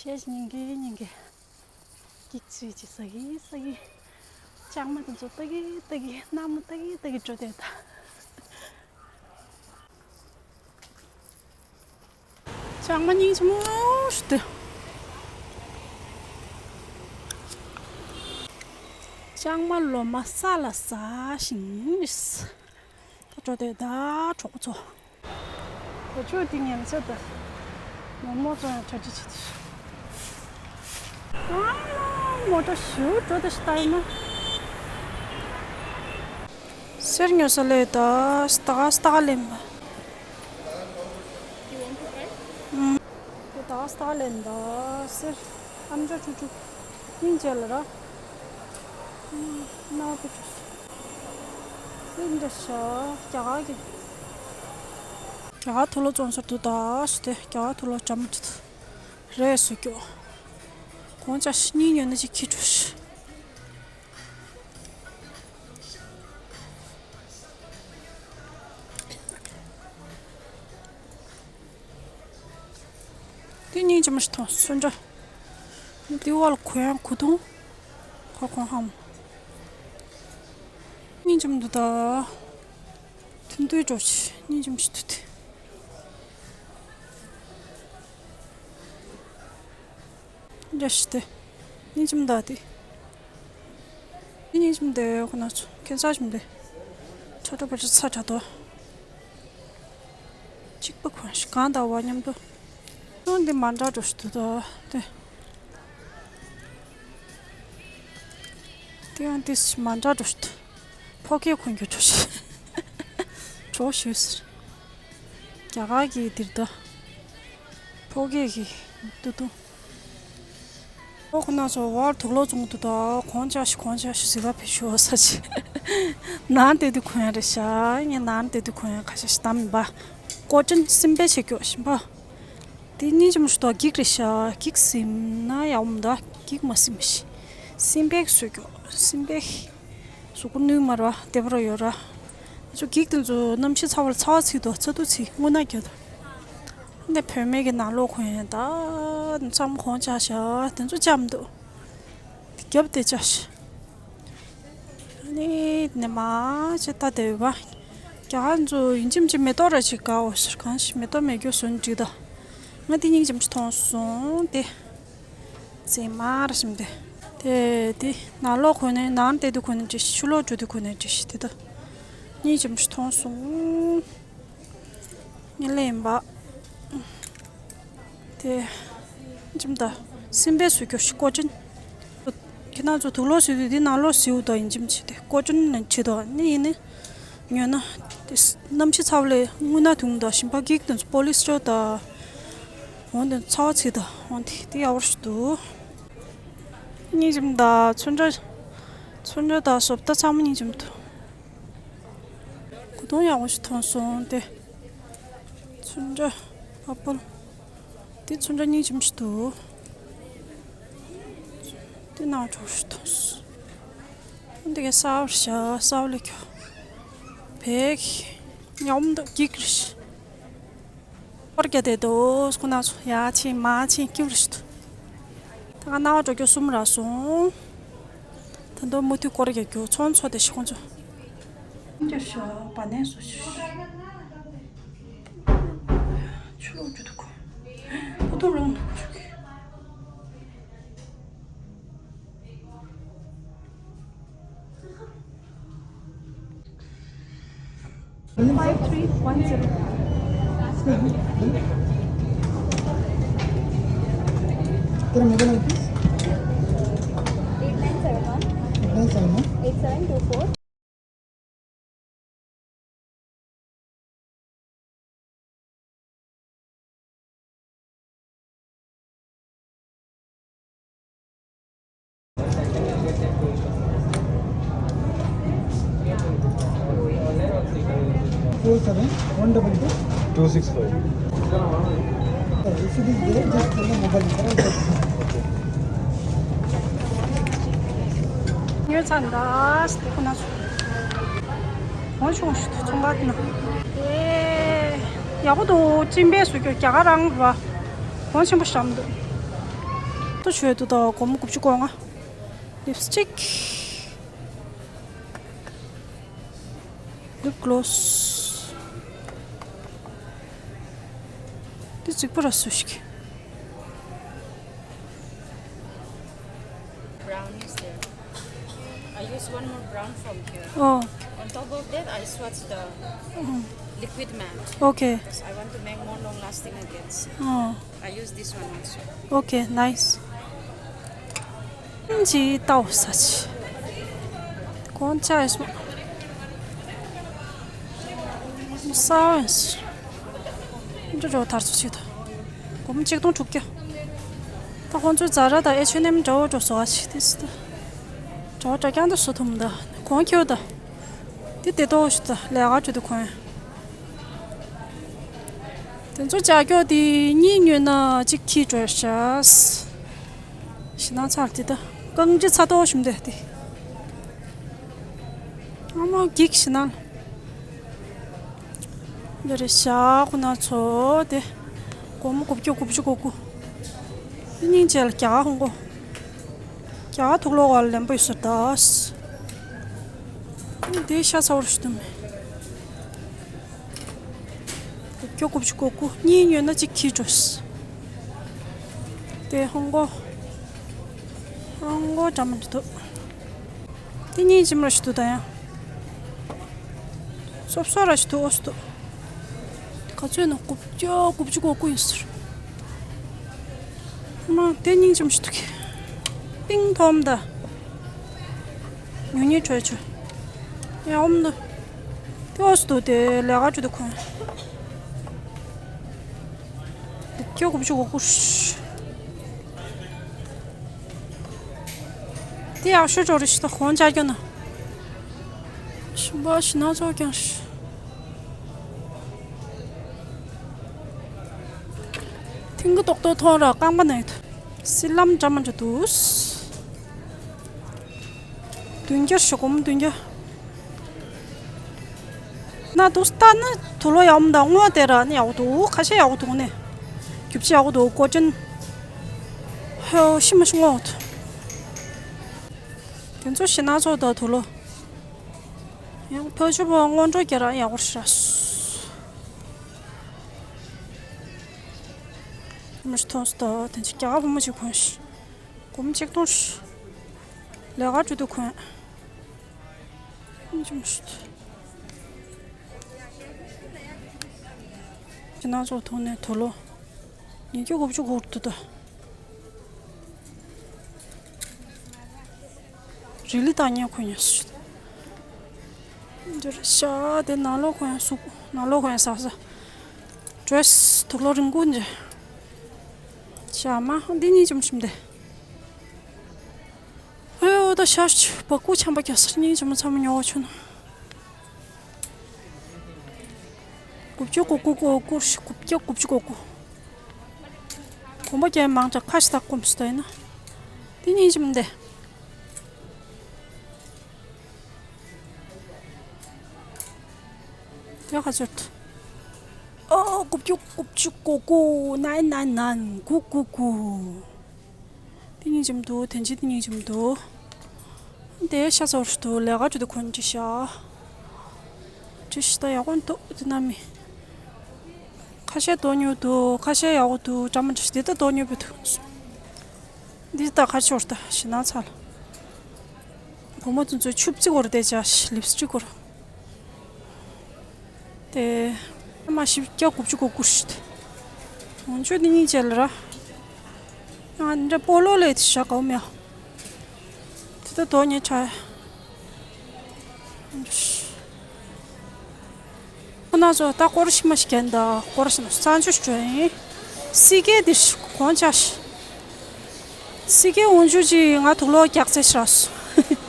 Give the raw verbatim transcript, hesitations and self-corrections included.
ཡ་ཞིག་ཉིན་གི་ཉིན་གི་གིག་ཚུལ་གྱི་ཟ་གི་ཟ་གི། ལྕང་མ་དེ་ཚོ་ལྟ་གི་ལྟ་གི། ནག་མོ་ལྟ་གི་ལྟ་གི་འགྲོ་དེ་ད། ལྕང་མ་སྙིང་རྗེ་མོ་ཞིག་འདུག་ལྕང་མ་ལོ་མ་ས་ལ་ཟ་ཞིང་རེད། ད་འགྲོ་དེ་ད་གྲོགས་པོ་ཚོ། གོ་ཆོད་དེ་ཉམས་ཚད་ད། མོག་མོག་ཚོ་ཡང་གྲ་སྒྲིག་བྱེད་དུས། ཨ་མོ་ཊ་ཞུ་འགྲོ་དེ་ཤི་ད་ཡིན་ན། གསེར་ཉོ་ས་ལས་ད་སྟག་སྟག་ལེན་པ། ཨུམ། དེ་ད་སྟག་ལེན་ད་གསེར། ཨམ་ཅོག་ཆུ་ཆུ། སྙིང་རྗེ་ལ་ར། ཨུམ། ནག་པོ་ཆུ། སེམས་འདྲ་ཤ། རྒྱ་གར་གྱི། རྒྱ་གར་དུག་ལོག་བཙོང་སར་དུ་ད་ཞུ་དེ། རྒྱ་གར་དུག་ལོག་འདྲ་མོ་ཆུ་དུ། རེད་སུ་སྐྱོ། གོང་ཆ་ཤི་གཉིས་ཉོ་ན་ཅིག་ཁྱི་འགྲོ་ཤི། དེ་སྙིང་རྗེ་མོ་ཞིག་མཐོང་། ཚོན་ཁྲ། དེ་བ་ལ་གོན་ཡང་གོས་ཐུང་། ཁོ་གོན་ཧམ། སྙིང་རྗེ་མོ་འདུག་ད། ཐུང་ཐུང་འགྲོ་ཆེ། སྙིང་རྗེ་མོ་ཞིག་འདུག་དེ། འདྲ་ཞིག་དེ། སྙིང་རྗེ་མོ་འདུག་དེ། སྙིང་རྗེ་མོ་འདུག་ཁོ་ན་ཚོ་ཁྱད་མཚར་ཞིག་འདུག་ཁྲ་ཁྲ་པ་ཁྲ་ཚ་དྲག་ཏོ། གཅིག་པ་གོན་ཞིག་གང་ལྟ་བ་མཉམ་དུ། ཨང་འདི་མ་འདྲ་འགྲོ་ཞིག་འདུག་ད་དེ། དེ་ཡང་དེ་མ་འདྲ་འགྲོ་ཞིག་འདུག་ཕོ་སྐྱེས་གོན་རྒྱུ་འགྲོ་ཞིག་གྲོགས་ཞུས་ཟེར། རྒྱ་གར་གྱི་འདིར་ད། ཕོ་སྐྱེས་ཀྱི་ཏུ་ཏུ། ཨོ་ཁོ་ན་ཚོ་བར་དུག་ལོག་བཙོང་དུ་ད་གོང་ཆ་ཞིག་གོང་ཆ་ཞིག་ཟི་ག་ཕེ་ཤོ་ས་ཆེ། ནང་དེ་དུ་གོན་ཡ་རེད་ཤག་ངས་ནང་དེ་དུ་གོན་ཡ་ཁ་ཤས་ཤིག་བདམས་པ། ཀོ་ཅན་སིམ་པའི་ཆེ་སྐྱོ་ཞིམ་པ། དེ་གཉིས་ཀྱི་མ་ཞུ་ད་གིག་རེད་ཤག་གིག་སིམ་ན་ཡག་མོ་ད་གིག་མ་སིམ་ཤི། སིམ་པའི་སུ་སྐྱོ་སིམ་པའི། གཟུགས་པོ་ནུས་མ་ར་བདེ་བ་ར་ཡོད་ར། ང་ཚོ་གིག་དེ་ཚོ་གནམ་གཤིས་ཚ་བ་ལ་ཚ་བ་ཚིག་དོ་ཚ་དུ་ཚིག་སྔོ་ན་རྒྱ་དོ། འདི་བུད་མེད་ཀྱི་ནང་ལོགས་གོན་ཡང་ད་ཙམ་གོང་ཆ་ཤ་དེ་ཚོ་ཅམ་འདུག་དེ་རྒྱབ་དེ་ཆ་ཤ། ནི་ནི་མ་ཆེ་ད་དེ་བ། རྒྱ་གར་ཚོ་ཡིན་གཅིག་མིན་གཅིག་མེ་ཏོག་ར་ཅིག་དགའ་འོ་ཟེར་གང་ཞིག་མེ་ཏོག་མེ་སྐྱོ་བཟོ་ནི་འགྲིག་ད། ང་དེ་སྙིང་རྗེ་མོ་ཞིག་མཐོང་སོང་དེ། ཟེ་མར་ཞིམ་དེ། དེ་དེ་ནང་ལོགས་གོན་ནས་ནང་དེ་དུ་གོན་ནས་འགྲིག་ཤི་ཆུ་ལོག་འགྲོ་དུ་གོན་ནས་འགྲིག་ཤི་དེ་ད། སྙིང་རྗེ་མོ་ཞིག་མཐོང་སོང་། ངས་ལེན་པ། དེ། ཅིམ་ད། སིམ་པའི་སུ་སྐྱོ་ཤི་ཀོ་ཅན། ཁྱེད་རང་ཚོ་དུག་ལོག་ཟེར་དུས་འདི་ནང་ལོགས་ཟེར་དོ་ཡིན་གཅིག་མིན་གཅིག་དེ་ཀོ་ཅན་ལ་བྱེད་དོ་ནི་ཡིན་ནི། ཉོས་ན། དེ་གནམ་གཤིས་ཚ་བ་ལས་རྔུལ་ནག་དུང་དང་ཞིམ་པ་གིག་དང་པོ་ལི་སི་ཊར་དང་། འོན་ཏེ་ཚ་བ་ཚིག་དང་འོན་ཏེ་དེ་ཡག་པོ་ཞིག་འདུག་སྙིང་རྗེ་མོ་དང་ཚོན་ཁྲ། ཚོན་ཁྲ་དང་བཟོ་ལྟ་ཚང་མ་སྙིང་རྗེ་མོ་འདུག་གོས་ཐུང་ཡག་པོ་ཞིག་མཐོང་སོང་སྟེ། ཚོན་ཁྲ་ཨ་པལ། དེ་ཚོན་ཁྲ་སྙིང་རྗེ་མོ་ཞིག་འདུག་དེ་ནང་གྲོགས་ཤིག་མཐོང་སོང་། འདི་གའི་སའོ་ཤ་སའོ་ལེ་ཁྱོ། བེག་ཉོམ་འདུག་གིག་རེ་ཤི། སྐོར་རྒྱག་བསྡད་འདུག་ཁོ་ན་ཚོ་ཡ་ཕྱིན་མ་ཕྱིན་སྐྱིད་པོ་རེད་ཤི་འདུག་ད་ང་རྣ་བ་འགྲོ་རྒྱུ་གསུམ་རག་སོང་། ད་དུང་མུ་མཐུད་སྐོར་རྒྱག་རྒྱུ་ཚོང་ཚོ་དེ་ཤི་ཁོང་ཚོ། སྐྱིད་ཤོ་བ་ནས་སུ་ཤི། ཆུ་ལོག་རྒྱུ་འདུག་གོ་ཕུ་ཐུག་རང་འདུག་ཆུ་གི Five three one zero. तेरा mobile number please. Eight nine seven one. Eight nine seven one. Eight seven two four. Four seven one double two two six five. If it is there, just tell the mobile number. ཉོས་ཚར་འདུག་དེ་ཁོ་ན་ཚོ། གོང་ཆུང་ཞིག་ཏུ་ཚོང་ཁང་དེ་ན། ཨེ། ཡག་པོ་འདུག་སྤྱིན་པས་སུ་སྐྱོ་རྒྱ་གར་རང་ར། གོང་ཆེན་པོ་བཤམས་འདུག་ཏོ་ཆོས་དུ་དང་སྒོར་མོ་དགུ་བཅུ་གོ་ལྔ། ལིབ་སི་ཊིག་ལིབ་གློ་སི། འདི་རྫིག་པོ་ར་སུ་ཞིག Brown is there. I use one more brown from here. Oh. On top of that, I swatch the liquid matte. Okay. Because I want to make more long lasting again. Oh. I use this one also. Okay, nice. ཅི་ཏའོ་ས་ཆི། གོང་ཆ་ཡིན་སོང་། ས་ཡིན་སོང་། འདྲ་འགྲོ་དར་ཚོ་ཆེ་ད། སྒོར་མོ་གཅིག་སྟོང་དྲུག་བརྒྱ། ད་ཁོང་ཚོའི་ཛ་ར་དང་ཨེཆ་ཨེན་ཨེམ་འདྲ་བོ་འགྲོ་སོ་ཨ་ཆི་དེ་སི་ད། འདྲ་བོ་འདྲ་རྐྱང་དུ་སོ་ཐུམ་ད། གོང་ཁྱེའུ་ད། དེ་དེ་ཏོ་ཞུ་ད་ལས་ཀ་བྱེད་དུ་གོན། དེ་ཚོ་ཅ་ཀྱོག་དེ་གཉིས་ཉོས་ན་གཅིག་ཁྱི་བྲོས་ཤག་ཤི་ན་ཚར་དེ་ད་རྐང་གཅིག་ཚ་ཏོག་ཞུམ་དེ་དེ། ཨ་མ་འགྱིག་ཤི་ན། འདི་རེད་ཤག་ཁོ་ན་ཚོ་དེ། སྒོར་མོ་དགུ་བཅུ་དགུ་བཅུ་གོ་དགུ། དེ་སྙིང་རྗེ་ལ་རྒྱ་གར་ཧོང་གོ། རྒྱ་གར་དུག་ལོག་བ་ལེན་པོ་ཡོད་ས་ད། དེ་ཤ་ཚ་བོར་ཞུ་དུ་མེད། དགུ་བཅུ་དགུ་བཅུ་གོ་དགུ་གཉིས་ཉོས་ན་གཅིག་ཁྱི་འགྲོ། དེ་ཧོང་གོ། ཧོང་གོ་འདྲ་མི་འདྲ་འདུག་དེ་གཉིས་ཇིམ་ར་ཞིག་འདུག་ད་ཡང་། སོབ་སོ་ར་ཞིག་འདུག་ཨོ་སི་འདུག་ག་ཚོད་ནོ་དགུ་བཅུ་དགུ་བཅུ་གོ་དགུ་ཡིན་ཟེར། མ་དེ་གཉིས་ཇིམ་ཞིག་འདུག་པིང་ཐོམ་ད། ཉུ་ཉི་གྲོས་ཆོ། ཡ་ཨོམ་ད། དེ་ཨོ་སི་འདུག་དེ་ལས་ཀ་བྱེད་དུ་ཁོན། ཁྱོད་དགུ་བཅུ་གོ་དགུ། དེ་ཡག་ཤོས་འགྲོ་རེ་ཞིག་ད་གོང་ཅག་སྐྱོ་ན། ཞིམ་པ་ཞིམ་ན་ཚོགས་ཀྱང་ཞིག་ཐིང་གི་ཏོག་ཏོག་ཐོང་ར་རྐང་པ་ན་ཡོད། སི་ལམ་འདྲ་མ་འདྲ་འདུག་བདུན་བརྒྱ་ཞོག་གོམ་བདུན་བརྒྱ། ན་དུ་ལྟ་ན་དུ་ལོ་ཡག་མོ་དང་སྔོ་དེ་ར་ནི་ཡག་འདུག་ཁ་ཤས་ཡག་འདུག་ནས། རྒྱུ་ཆ་ཡག་འདུག་ཀོ་ཅན། ཧོ་ཤི་མ་ཤི་སྔོ་འདུག་དེ་ཚོ་ཤི་ན་ཚོ་ད་དུ་ལོ། ཡང་ཕ་ཆུ་བོ་སྔོན་འགྲོ་རྒྱ་ར་ཡག་པོ་ཤ། མི་ཐོང་སྟོ་དེ་ཚོ་རྒྱ་བུ་མོ་ཅིག་ཁོན་ཤི། གོམ་གཅིག་ཐོང་ཤི། ལས་ཀ་བྱེད་དུ་ཁོན། ཅུང་ཞིག་ཁྱེད་རང་ཚོ་ཐོག་ནས་དུ་ལོ། ཉིས་བརྒྱ་དགུ་བཅུ་གོ་དགུ་ད། རི་ལི་ཏང་ཉེ་ཁོ་ཉེ་སུ། འདིར་ཤ་དེ་ནང་ལོགས་ཁོ་ཡང་སུག་ནང་ལོགས་ཁོ་ཡང་ཟག་ཟག་ཌེ་རེ་སི་དུག་ལོག་རིང་པོ་འདི། ཤ་མ་འདི་གཉིས་ཅུང་ཞིམ་དེ། ཨེ་འོ་ད་ཤ་ཤ་བ་ཀུ་ཆམ་པ་རྒྱག་ས་གཉིས་ཅུང་མ་ཚང་མ་ཉོ་བ་ཆུ་ན། དགུ་བཅུ་གོ་དགུ་གོ་དགུ་ཞིག་དགུ་བཅུ་དགུ་བཅུ་གོ་དགུ། གོམ་པ་རྒྱག་མང་དྲགས་ཁ་ཤས་དག་སྐོམ་སུ་ད་ཡིན་ན། དེ་གཉིས་ཅི་མི་འདེ། དེ་ག་ཚོད། ཨོ་དགུ་བཅུ་དགུ་བཅུ་གོ་དགུ་ནན་ནན་ནན་དགུ་དགུ་དགུ། དེ་གཉིས་ཅི་མི་འདུག་དེ་འཇི་དེ་གཉིས་ཅི་མི་འདུག་དེ་ཤ་ཚ་བོར་ཞིག་འདུག་ལས་ཀ་བྱེད་དུ་ཁོ་ན་འདྲི་ཤག་འདྲི་ཤི་ད་ཡག་པོ་འདུག་དེ་ན་མི། ཁ་ཤས་དོ་ཉོ་འདུག་ཁ་ཤས་ཡག་པོ་འདུག་འདྲ་མི་འདྲ་ཞིག་དེ་ད་དོ་ཉོ་བུ་འདུག་འདི་ད་ཁ་ཤོར་ད་ཞི་ན་ཚལ། བུ་མོ་ཚོ་ཚོས་ཆུབ་ཙི་གོར་དེ་བྱ་ཞིག་ལིབ་སི་ཊིག་གོར། དེ། མ་ཞིབ་རྒྱ་དགུ་བཅུ་གོ་དགུ་ཞིག་འོན་ཆོས་འདི་གཉིས་བྱས་ལ་ར། ང་འདྲ་སྤོ་ལོ་ལས་དེ་ཞག་གའོ་མེ། དེ་ད་དོ་ཉེ་ཆ། ཁོ་ན་ཚོ་ད་སྐོར་ཞིག་མ་ཞིག་གན་ད་སྐོར་ཞིག་མ་ཞིག་ཚང་ཆུ་ཞིག་བྲོས་ཡིན། སི་ཀེ་འདི་ཞིག་གོང་ཆ་ཞིག་སི་ཀེ་འོན་ཆོས་ཅིག་ང་དུག་ལོག་རྒྱག་ཚེ་ཞིག་རག་སོང་།